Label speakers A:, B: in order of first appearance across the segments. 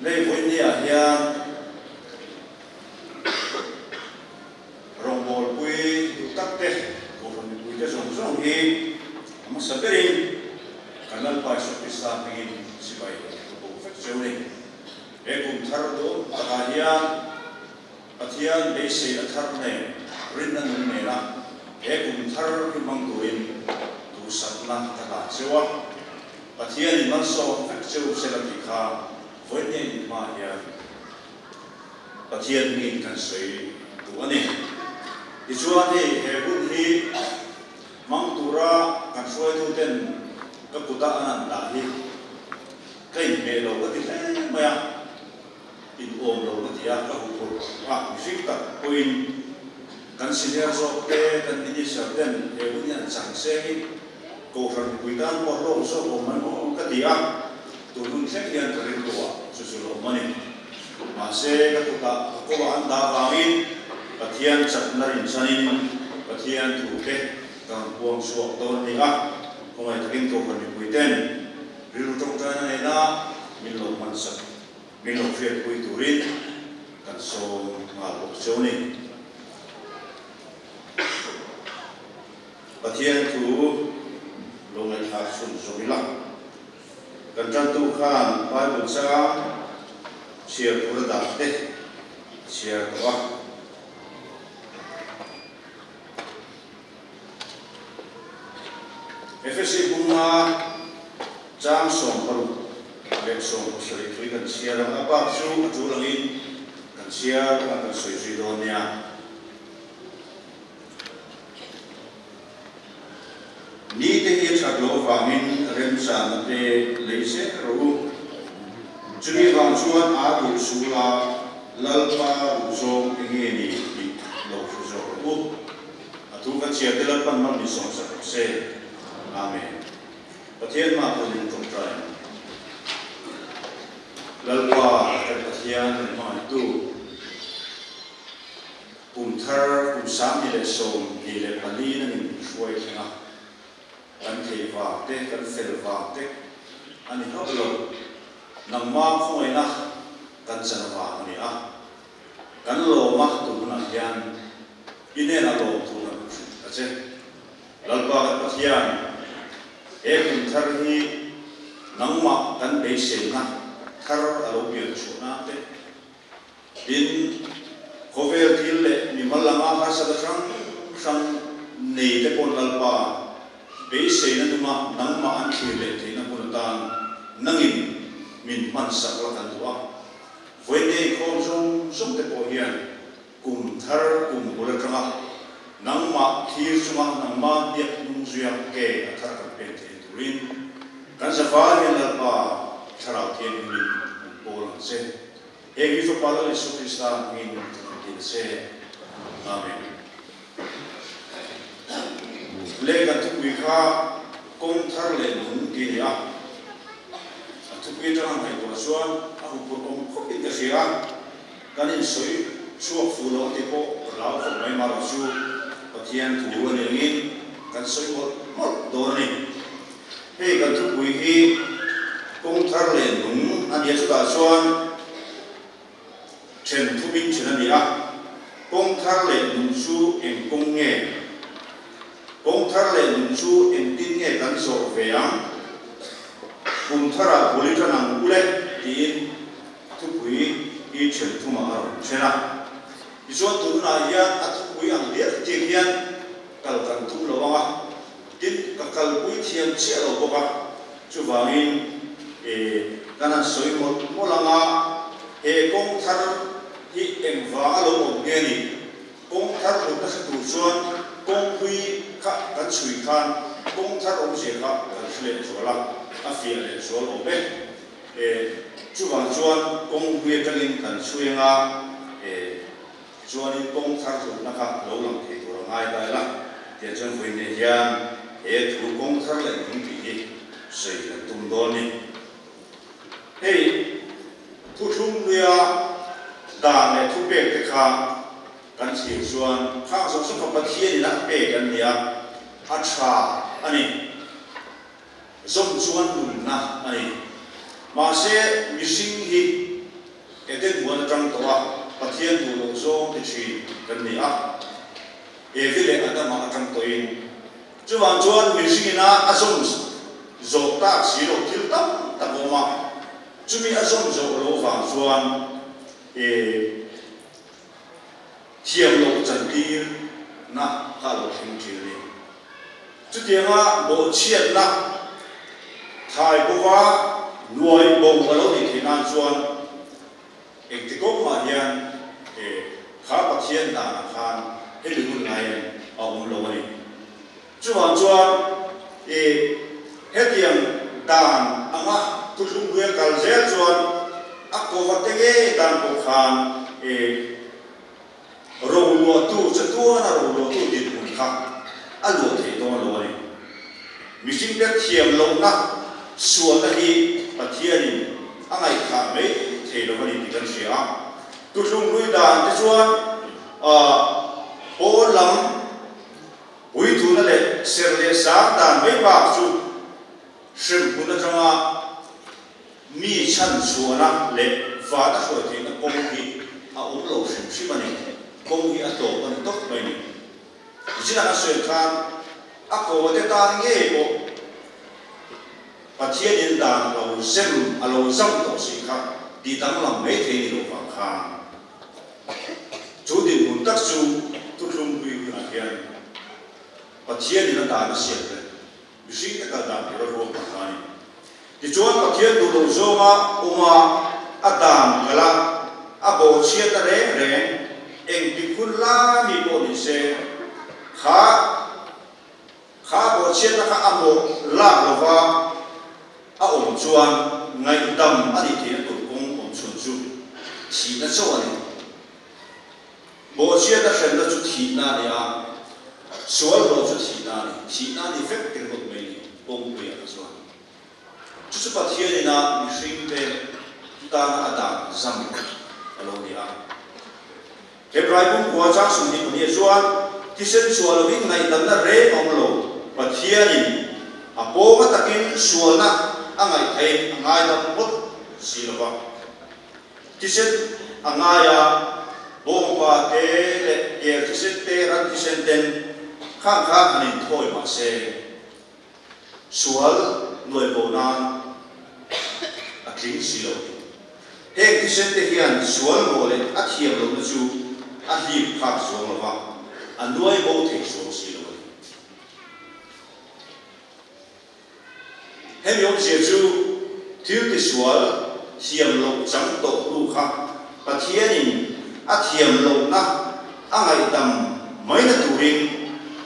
A: Lei vawinia hian rawngbawlpui duh tak te, Kohhran mipuite zawng zawng hi a hmasa berin kan Lalpa Isua Krista hmingin sipai ka buk vek cheu ni. He kum thar dawn takah hian Pathian beiseina thar nen rinna nung nena he kum thar hi hmang turin duhsakna ka hlan cheu a. Pathianin malsawm vek cheu se la tih kha vawiin inhma hian Pathian hmingin kan sawi duh a ni. Tichuan hei he hun hi hmang tura kan hruaituten ka kuta an an dah hi ka inhmeh lo ka ti hle mai a, in awm lo ka ti a, ka huphurh a, mihring tak pawhin kan senior zawk te, kan minister ten he hun hi an chang sengin Kohhran mipui tan pawh hlawk zawk awm mai maw ka ti a, tun hun thleng hian ka rilru ah chu chu lo awm a ni. Mahse, ka kutah ka kawah an dah vangin Pathian chakna rinchhanin Pathian thu te ka rawn puang chhuak dawn a ni a, khawngaih takin Kohhran mipui ten rilru tawngtaina nena min lo hmansak, min lo hriatpui turin kan sawm nghal bawk cheu a ni. Pathian thu lo ngaihthlak chhun zawm ila. Kan tantu khan Bible chang chhiar tur a dah te a chhiar tawh a. Efesi bunga chang 17 thu hi kan chhiar ang. A bak chu a tul angin kan chhiar a, kan sawi zui dawn nia. Ni te hi a that loh avangin remchana te lei zet rawh u. Chumi vang chuan aa duh sul a, Lalpa duhzawng enge ni tih lo hre zawk rawh u. A thu kan chhiar te Lalpan mal min sawmsak rawh se. Amen. Pathian mah pawn in tawngtai ang. Lalpa kan Pathian kan hmangaihtu. Kum thar kum 2024 na min hruai thleng a, kan thei vang te, kan fel vang te a ni hauh lo. Nangma khawngaihna kan chan avang a ni a, kan lawm a tun hunah hian i hnenah lawm thu kan hrilh ta che. Lalpa kan Pathian, he kum thar hi nangmah kan beiseina thar a lo pian chhuah nan te, Tin, khawvel thil leh mimal lama harsatna hrang hrang nei te paw'n Lalpa beiseina nunga nangmah an thlir leh theihna hmun atan nangin min hmansak la kan duh a. Vawiin inkhawm zawng zawng te pawh hian kum thar kum bul atanga nangmah thlir chunga nangmah biak hnung zuia ke a thar kan pek theih turin kan zavai hian Lalpa Thlarau Thianghlimin min pawl ang che. He hi Fapa Lal Isua Krista hmingin ka rawn ti ta che. Amen. Le kan thupui kha kawng thar leh nung ti a ni a. A thupui atanga ngaihtuah chuan a huphurh awm khawp in ka hria a. Kan insawi chhuak fuh lo tih pawh ka hlau khawp mai marawh chu Pathian thu a ni angin kan sawi mawlh mawlh dawn a ni. Hei kan thupui hi kawng thar leh nung a nia chutah chuan then thumin then a ni a, kawng thar leh nung chu eng kawng nge? Kawng thar leh nung chu engtin nge kan zawh ve ang? Kum tharah bul i tan ang u le tiin thupui hi then thumah a rawn then a. Tichuan tunah hian a thupui ang diak diak hian kal kan tum lo ang a. Tin, ka kalpui thiam chiah lo bawk a, chuvangin e kan han sawi mawlh mawlh ang a, he kawng thar hi engvanga lo awm nge ni? Kawng thar hlut nasa tur chuan kawng hlui kha kan chhui khan kawng thar awmzia kha kan hre leh zual a, a fiah leh zual awm e. E chuvang chuan kawng hlui atangin kan chhui ang a, e. Chuanin kawng thar hlutna kha lo lang thei tur a ngai ta ila, tiang chuan vawiin nei hian he thu kawng thar leh nung tih hi sawi kan tum dawn ni. Hei thuthlung hluia dan leh thupek te kha kan thlir chuan khang zawng zawng kha Pathianin a pek an ni a, a tha a ni. Zawm chuan nunna a ni. Mahse mihring hi. Eden huan atang tawha Pathian duh loh zawng ti thin kan ni a, Evi leh Adama atang tawhin. Chuvang chuan mihring ina a zawm zawh tak si loh thil tam tak a awm a, chumi a zawm zawh loh vang chuan e thiam loh chantir na kha a lo thleng thin a ni. Chutianga bawhchhiatna thai bova nuai bo a lo nih theih nan chuan engti kawng mah hian he kha Pathian danah khan hemi hun laiin a awm lo a ni. Chuvang chuan i hetiang dan anga thuthlung hnuaia kal zel chuan a kova te ngei tan pawh khan i Roluahtu chatuana roluahtu dinhmun kha a luah thei dawn lo a ni. Mihringte thiam lohna sualna hi Pathianin a ngaihthah mai thei lo a ni tih kan hria a. Tuhlung hlui dan te chuan pawn lam puithuna leh serh leh sang dan mai bak chu hremhmun atanga Mi chhan chhuahna leh vana hruai theihna kawng hi a awm lo hrim hrim a ni. Kawng hi a tawp a ni tawp mai ni. Nichinah kan sawi khan a kawte tan ngei pawh Pathianin dan lo zem a lo zam tawh si kha ti danglam mai thei ni lo vang khan chu dinhmun tak chu thuthlungpui hunah hian Pathianin a dan a siam reng. Mihring te kal dan tur a ruang tak a ni. Tichuan Pathian duh loh zawnga awma a dan kal a, a bawhchhiatna reng reng engtik hun la mi pawh ni se, kha kha bawhchhiatna kha a mawh lak lova a awm chuan ngaihdam a nih theihna tur kawng awm chhun chu thihna chauh a ni. Bawhchhiatna hremna chu thihna a ni a, sual hlawh chu thihna a ni. Thihna a ni vek ringawt mai ni kawngpuiah kha chuan. Chu chu Pathian ina mihringte tana a dan zam a lo ni a. Hebrai pumkua chang 22 chuan thisen chhuah lovin ngaihdamna reng a awm lo. Pathianin a pawnga takin sualna a ngaihtheiin a ngaidam ngawt si lo va. Thisen a ngai a, bawngpa te leh kel thisen te, ran thisen ten khang khan han inthawi mah se, sual nuai bo nan a tling si lo. Heng thisen te hian sual mawh leh a thiam lohna chu a hlip phak zuang lo va, a nuai bo thei zuang si lo a ni. Hemi awmzia chu thil tisual thiam loh chang tawh hnu kha Pathianin a thiam lohna a ngaihdam maina turin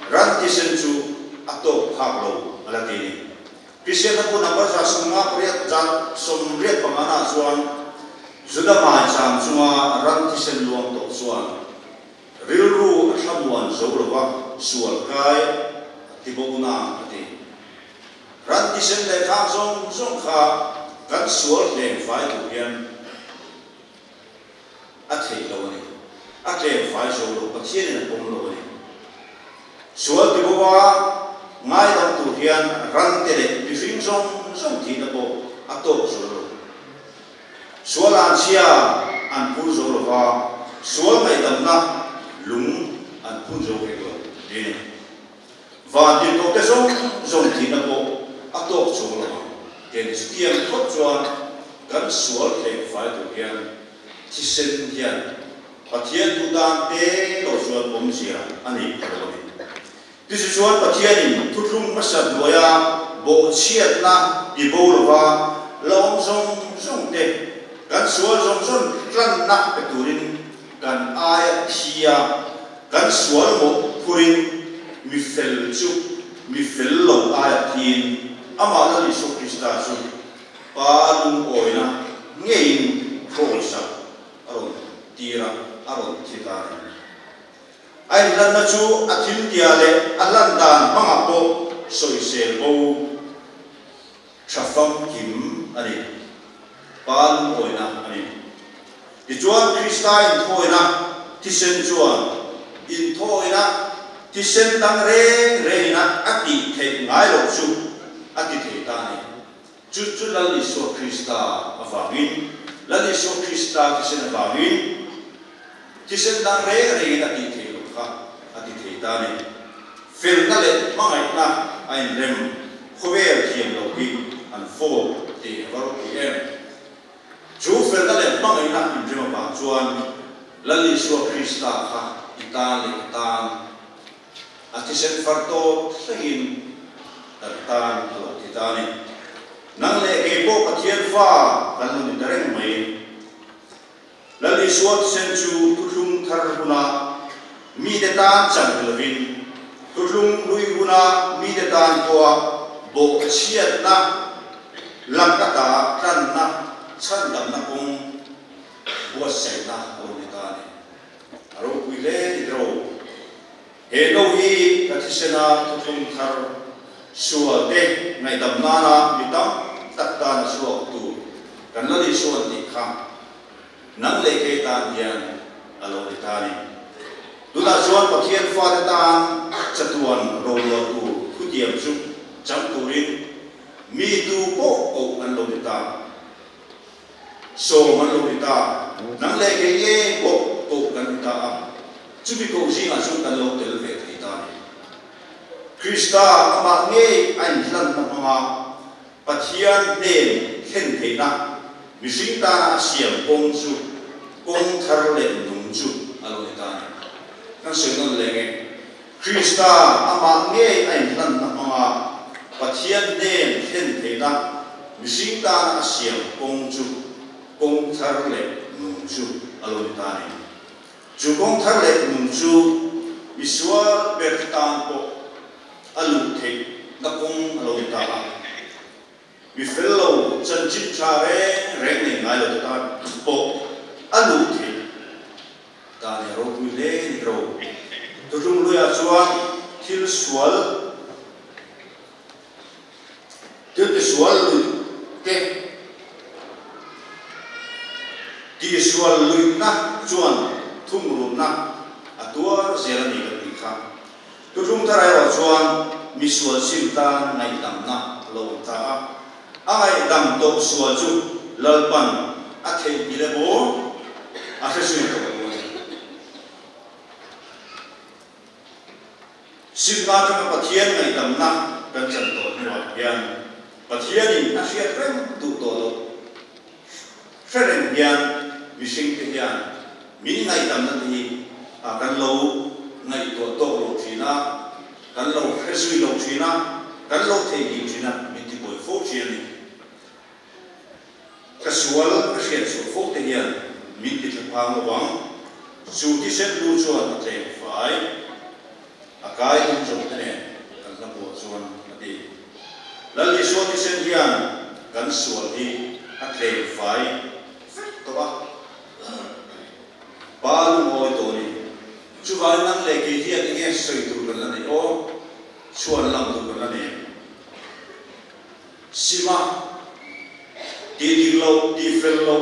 A: ran thisen chu a tawk phak lo a la ti a ni. Kristian hnapu number 58 85 naah chuan Juda maicham chunga ran thisen luang tawh chuan Rilru a thlamuan zo lova sual kai a ti bawk na a ti. Ran tisen leh khang zawng zawng kha kan sual hleng fai tur hian a theih lo a ni. A tlem fai zo lo, Pathianin a pawm lo a ni. Sual ti bawk a ngaidam tur hian ran te leh mihring zawng zawng thihna pawh a tawk zo lo. Sual an chhia an phur zo lo va, sual ngaihdamna lung an phun zo hek lo ti a ni. Van tirhkohte zawng zawng thihna pawh a tawk chhuak lo ang ti a ni. Chutiang phawt chuan kan sual hleng fai tur hian thisen hian Pathian duhdan te lo chuan awmzia a nei pha lo a ni. Tichuan Pathianin thuthlung hmasa hnuaia bawhchhiatna ti bo lova la awm zawng zawng te, kan sual zawng zawng tlanna pe turin kan aia thi a, kan sual mawh phurin mi fel chu mi fel lo aia thiin amah Lal Isua Krista chu Pa lungawina ngeiin Kraws-ah a rawn tir a, a rawn thi ta a ni. A inlanna chu a thiltia leh a lan dan hmangah pawh sawisel bo tha famkim a ni. Pa lungawina a ni. Tichuan Krista inthawina thisen chuan inthawina thisen dang reng rengina a tih theih ngai loh chu a ti thei ta a ni. Chu chu Lal Isua Krista avangin. Lal Isua Krista thisen avangin thisen dang reng rengin a tih theih loh kha a ti thei ta a ni. Felna leh hmangaihna a inrem khawvel thiam loh hi an fawp tih a va ropui em. Chu felna leh hmangaihna inrem avang chuan Lal Isua Krista kha i tan leh ka tan a thisen far tawp thlengin kan tan a lo ti ta a ni. Nang leh kei pawh Pathian fa kan lo ni ta reng mai. Lal Isua thisen chu thuthlung thar huna mite tan chan ni lovin, thuthlung hlui huna mite tan pawha bawhchhiatna lak ata tlanna chhandamna kawng buatsaihna a lo ni ta a ni. A ropui hle ni ro. He no hi ka thisena thuthlung thar sual te ngaihdam nana mi tam tak tan a chhuak tur kan la Isuan tih kha nang leh kei tan hian a lo ni ta a ni. Tunah chuan Pathian fate tan chatuan roluah tur thutiam chu chang turin mi tu pawh koh an lo ni ta. Sawm an lo ni ta. Nang leh kei nge pawh koh kan ni ta a, chumi koh zingah chuan kan lo tel ve thei ta a ni. Krista amah ngei a inhlanna hmanga Pathian hnen thlen theihna mihring tana a siam kawng chu kawng thar leh nung chu a lo ni ta a ni. Kan sawi nawn leh nge, Krista amah ngei a inhlanna hmanga Pathian hnen thlen theihna mihring tana a siam kawng chu kawng thar leh nung chu a lo ni ta a ni. Chu kawng thar leh nung chu misual ber te tan pawh a luh theihna kawng a lo ni ta a. Mi fel lo chanchin tha reng reng nei ngai lo te tan pawh a luh theih ta a ni. A ropui hle ni ro. Thutlung luiah chuan thil sual, thil tisual luih te, tihsual luihna chuan thungrunna a tuar zel a ni kan tih kha. Thutlung thar erawh chuan misual sim tan ngaihdamna a lo awm ta a, a ngaihdam tawh sual chu Lalpan a theihnghilh emaw a hre zui tawh lo a ni. Simna atanga Pathian ngaihdamna kan chan tawh hnuah hian Pathianin a hriat reng duh tawh loh hre reng hian mihringte hian min ngaihdamna te hi kan lo ngaihtuah tawk lo thin a, kan lo hre zui lo thin a, kan lo theihnghilh thin a, min tibuai fo thin a ni. Ka sual ka hriat chhuah fo te hian min ti tha phang lo vang. Chu thisen lu chuan a tlem fai, a kai dum zawm te nen kan hla buah chuan a ti. Lal Isua thisen hian kan sual hi a tlem fai vek tawh a. Pa lungawi tawh a ni. Chuvangin nang leh kei hian enge sawi tur kan la neih aw? Chhuan lam tur kan la nei em? Sima, Ti dik lo, ti fel lo,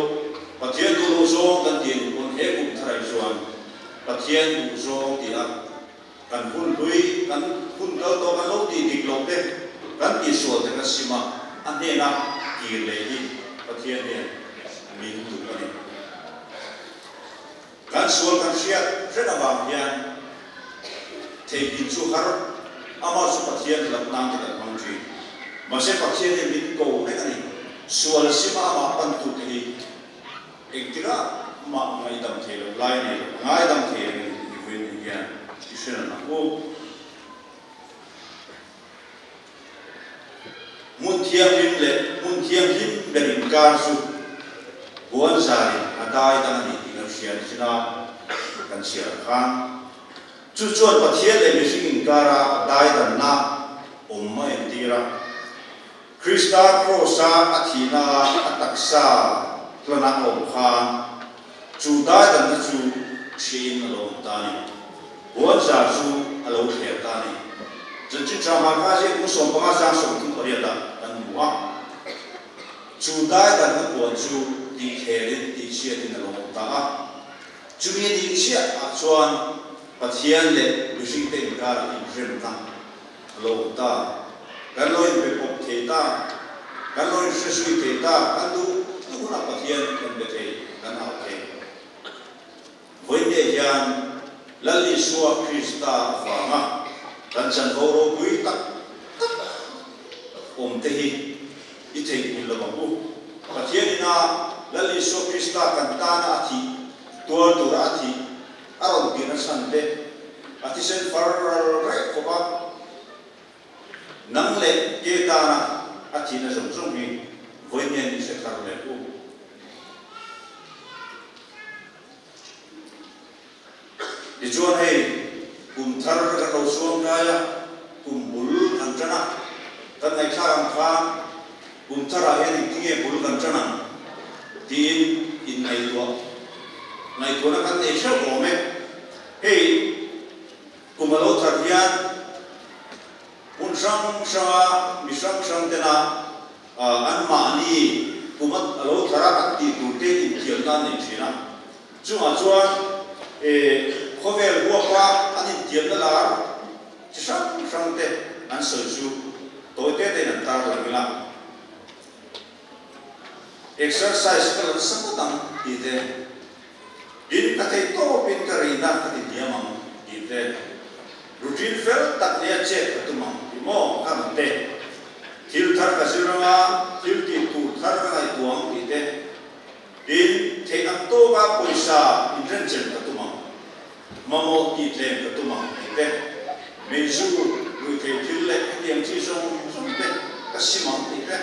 A: Pathian duh lo zawng kan tih duh pawn he kum tharai chuan Pathian duh zawng ti a kan hun hlui, kan hun kal tawh kan lo tih dik loh te, kan tihsual te kan sim a, a hnena kir leh hi Pathian hian min duh a ni. Kan sual kan hriat hreng avang hian theihnghilh chu har amah chu Pathian hlauh nan te kan hmang thin. Mahse Pathian hian min ko reng a ni. Sual sima amah pantute hi engtikah mah ngaihdam thei lo lai a nei lo. A ngaidam thei reng a ni tih hi vawiin hian i hre nan ang u. Hmun thianghlim leh hmun thianghlim ber inkar chu puan zarin a dai dang a ni tih kan hria ni chin a, kan chhiar ang khan. Chu chuan Pathian leh mihring inkara dai danna awm a entir a. Krista Kraws-a a thihna a taksa hlana a awm khan chu dai danna chu hriain a lo awm ta a ni. Puan zar chu a lo thler ta a ni. Chanchin tha Marka ziak kum 15 chang 38 ah kan hmu a. Chu dai danna puan chu tihthlerin tihchhiatin a lo awm ta a. Chumi a nih chiah ah chuan Pathian leh mihringte inkarah inremna a lo awm ta. Kan lo inbe pawp thei ta, kan lo inhre zui thei ta, kan duh duh hunah Pathian kan be thei, kan au thei. Vawiin hian Lal Isua Krista avanga kan chanvo ropui tak tak awm te hi i theihnghilh lo ang u. Pathian ina Lal Isua Krista kan tana a thih, tuar tura a thih a rawn tirh nachhan te, a thisen far ral raih khawp a, Nang leh ke tana a thihna zawng zawng hi vawiin hian i hre thar leh u. Tichuan hei kum thar kan lo suang kai a, kum bul kan tan a, kan ngaihthlak ang khan kum tharah hian engtinge bul kan tan ang tiin inngaihtuah ngaihtuahna kan nei hreuh awm e. Hei. Kum a lo thar hian hmun hrang hranga mi hrang hrang tena anmahni kum a lo thar a an tih tur te inthiamna an nei thin a. Chungah chuan khawvel huapa an inthiamna lar chi hrang hrang te an sawi chu tawi te tein an tar lang ila. Exercise ka la nasa ngawt ang tih te. Tin, ka theih tawpin ka rihna ka ti hniam ang tih te, routine fel tak nia chet ka tum ang tih maw ka rawn te, thil thar ka zir anga thil tih tur thar ka ngaihtuah ang tih te, tin, theih ang tawka pawisa inrenchem ka tum ang, mamawh tih tlem ka tum ang tih te, meizu ruihtheih thil leh hetiang chi zawng zawng te ka sim ang tih te,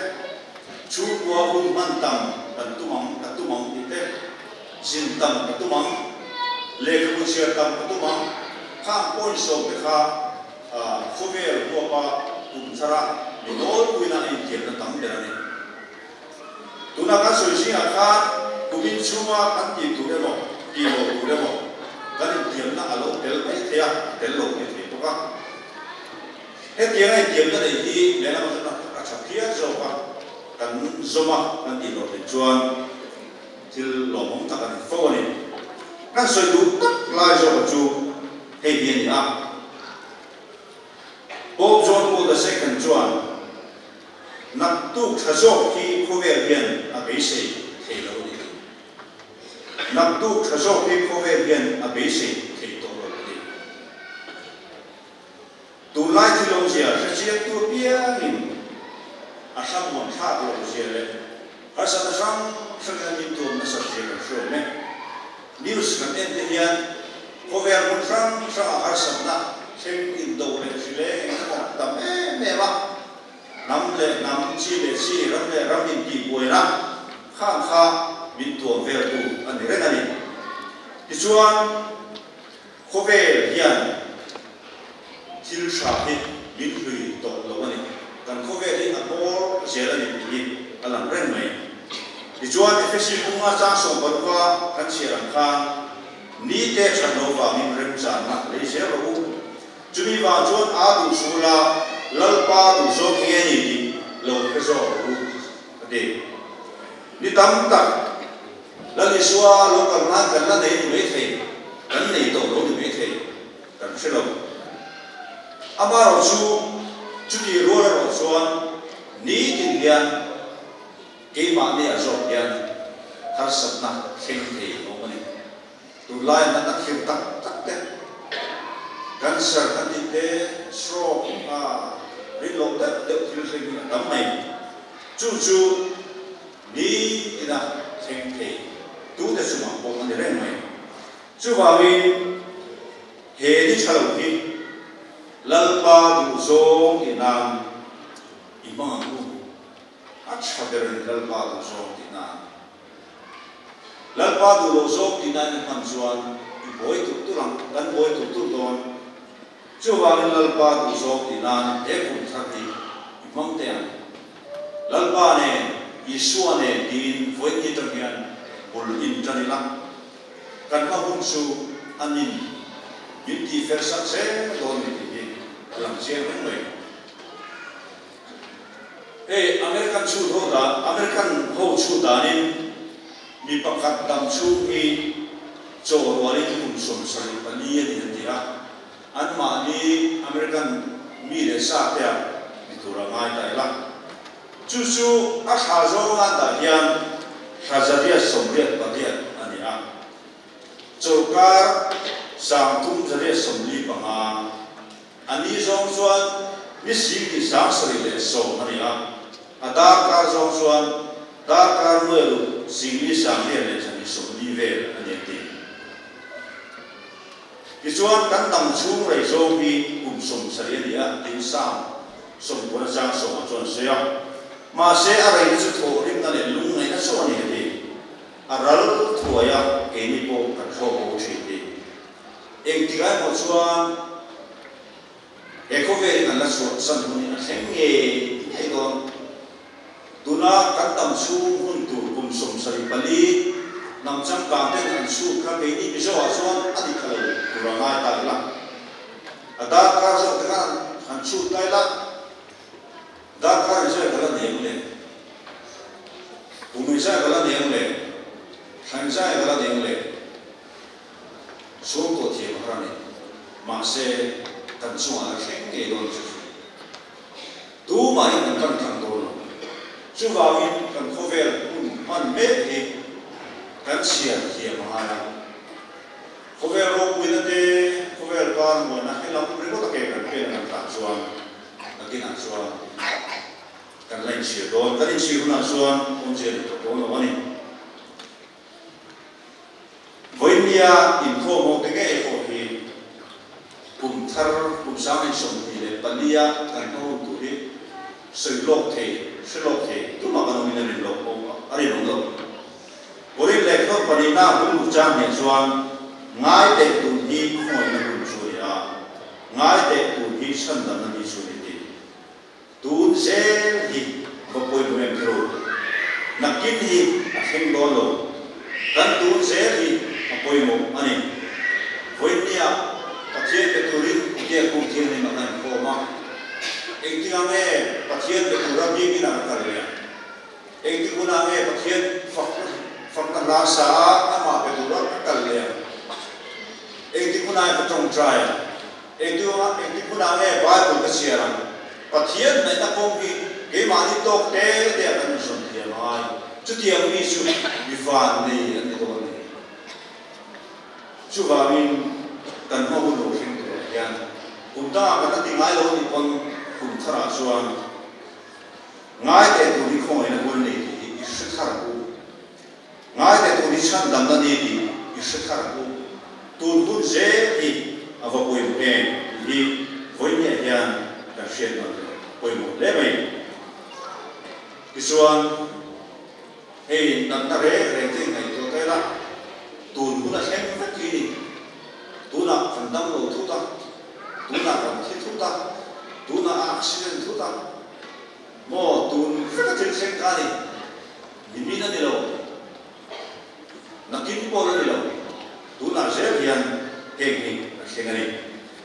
A: chhungkua hun hman tam kan tum ang ka tum ang tih te. Zin tam ka tum ang, lehkhabu chhiar tam ka tum ang, khang point sawm te kha khawvel huapa kum thara mi nawlpuina a intiamna tam ber a ni. Tuna kan sawi zingah khan kum inchhunga kan tih tur emaw, tih lo tur emaw kan intiamna a lo tel mai thei a, a tel lo mai thei bawk a. Hetianga intiamna neih hi lehlam atanga a tha phian zawk a, kan zawm a kan tih loh theih chuan, Thil lawmawm tak a ni fo a ni. Kan sawi duh tak lai zawk chu hei hi a ni a. Pope John Paul the Second chuan naktuk tha zawk hi khawvel hian a beisei thei lo a ni. Naktuk tha zawk hi khawvel hian a beisei thei tawh lo a ni. Tunlai thil awmzia hrechiangtu apiangin a hrammuan thlak loh zia leh harsatna hrang hrangin an intuam nasat zia kan hre awm e. News kan en te hian khawvel hmun hrang hrangah harsatna thleng indo leh hri leng eng emaw a tam em em a, hnam leh hnam, chi leh chi, ram leh ram intihbuaina khang kha min tuam veltu a ni reng a ni. Tichuan. Khawvel hian thil tha hi min hlui tawh lo a ni. Kan khawvel hi a hmawr zel a ni tih hi a lang reng mai. Tichuan, Efesi bunga chang 16 kan chhiar ang khan, Nite that lo vangin remchanna lei zel rawh u. Chumi vang chuan a duh sul a, Lalpa duh zawk nge ni tih lo hre zawk rawh u, a ti. Ni tam tak. Lal Isua lo kal nan kan la nei ni mai thei, kan nei tawh lo ni mai thei, kan hre lo. Amaherawh chu, chutih rual erawh chuan nitin hian keimahni a zawk hian harsatna thleng thei a awm a ni. Tunlai natna thlir tak tak te, cancer kan tih te, stroke a rinloh deuh deuh thil thleng hi a tam mai. Chu chu. Ni tina thleng thei tute chungah pawh a ni reng mai. Chuvangin he ni tha lo hi Lalpa duhzawng tih nan i hmang ang u. A tha ber a ni Lalpa duhzawng tih nan. Lalpa duh loh zawng tih nan i hman chuan i buai tur tur ang, kan buai tur tur dawn. Chuvangin Lalpa duhzawng tih nan he kum thar hi i hmang teh ang. Lalpa nen, Isua nen tiin vawiin atang hian bul in tan ila, kan hma hun chu a nin min tih fel sak zel dawn ni tih hi a lang chiang reng mai. Hei American chhut ho dan, American ho chhut danin mi pakhat dam chhung hi chaw rualin kum 74 a ni an ti a, Anmahni American mi leh sa te ah ni tur a ngai ta ila. Chu chu a thla zawng nan dah hian thla 888 a ni a. Chawlhkar 3145, a ni zawng chuan ni 7710 a ni a, a darkar zawng chuan darkar nuai 59,240 vel a ni a ti. Tichuan, kan dam chhung rei zawng hi kum 70 a ni a, tiin Sam 90 chang sawmah chuan a sawi a. Mahse, a reina chu thawhrimna leh lungngaihna chu a ni a ti. A ral thuai a, keini pawh kan thlawk bo thin ti. Engtik ah emaw chuan he khawvel hi kan la chhuah san hun hi a thleng ngei ngei dawn. Tuna kan dam chhung hun tur kum 74 hnam changkang ten an chhut kha keini Mizo ah chuan a ni kha lo tur a ngai ta ila. A darkar zawk te khan an chhut ta ila. Darkar in zai ka la nei ang le? Kum in zai ka la nei ang le? Thla in zai ka la nei ang le? Chhung tawh thiam a har a ni. Mahse, kan chungah la thleng ngei dawn chu chu. Tumahin kan tan thang dawn lo. Chuvangin kan khawvel hun hman mek hi kan chhiar thiam a ngai a. Khawvel ropuina te, khawvel par muana helam ringawt a ke kan pen kan tlan chuan nakinah chuan kan la inchhir dawn. Kan inchhir hunah chuan awmzia ni tawh dawn lo a ni. Vawinia inkhawm ho te ngei pawh hi kum thar kum 2024 a kan hma hun tur hi sawi lawk thei, hre lawk thei tumah kan awmin a rin lawk a rinawm lo. Korin lehkhawn pahnihna hun luh chang hnen chuan ngai teh tun hi khawngaihna hun chu a ni a, ngai teh tun hi chhandamna ni chu a ni tih. Tun zel hi va pawimawh em kher u. Nakin hi a thleng dawn lo. Kan tun zel hi a pawimawh a ni. Vawinia Pathian pe turin Biak Buk Thianghlim a kan inkhawm a. Engtikah nge Pathian pe tura biakin a ka kal leh ang? Engtik hunah nge Pathian fakna fakna hla sa a amah pe tura ka kal leh ang? Engtik hunah nge ka tawngtai ang? Engtikah engtik hunah nge Bible ka chhiar ang? Pathian hnaihna kawng hi keimahni tawk te te ah kan inzawn thiam angai. Chutiang mi chu mi van nei an ni dawn a ni. Chuvangin kan hma hun lo thleng turah hian kum dangah kan la ti ngai lo a nih pawn kum tharah chuan ngai teh tur hi khawngaihna hun a nei tih hi i hre thar ang u. Ngai teh tur hi chhandamna ni tih i hre thar ang u. Tun hun zel hi a va pawimawh em tih hi vawinia hian kan hriat nawn leh pawimawh hle mai. Tichuan, hei natna reng reng te ngaihtuah ta ila, tun hun a thleng vek hi ni. Tunah kan dam lo thut a, tunah kan thi thut a, tunah a accident thut a, maw tun veka thil thleng ka ni. Nimin a ni lo, nakin pawh la ni lo, tunah zel hian heng hi a thleng a ni.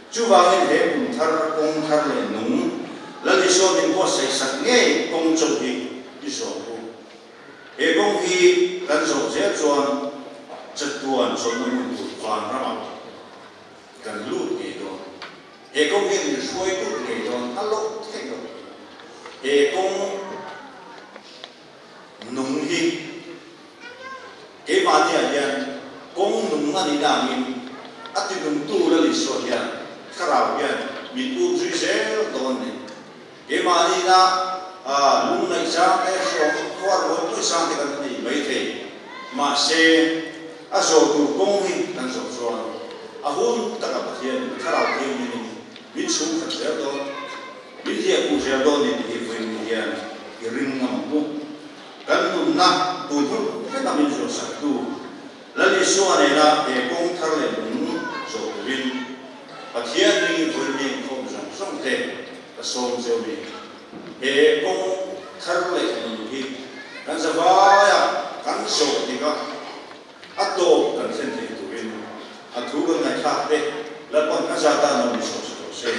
A: Chuvangin he kum thar, kawng thar leh nung, Lal Isua min buatsaih sak ngei kawng chauh hi i zawh u. He kawng hi kan zawh zel chuan chatuan chawlhna hmun tur van ramah kan lut ngei dawn. He kawng hian min hruai lut ngei dawn a loh theih loh. He kawng. Nung hi keimahniah hian kawng nung a nih dangin a ti nungtu Lal Isua hian thlarau hian min up zui zel dawn a ni. Keimahniina lungngaih chang te, hrawng khuar buai buai chang te kan nei mai thei. Mahse, a zawh tur kawng hi kan zawh chuan a hun taka Pathian thlarau thianghlimin min chhungkhat zel dawn. Min hliahkhuh zel dawn ni tih hi vawiin hian i ring ngam ang u. Kan nunna tun hun veka min zuahsaktu Lal Isua nena he kawng thar leh nung zawh turin Pathian ringin vawiin mi inkhawm zawng zawng te ka sawm cheu ni. He kawng thar leh nung hi kan zavaia kan zawh tikah a tawp kan thlen thei turin a thu kan ngaihthlak te Lalpan kan zata no min sawm sa tawh se.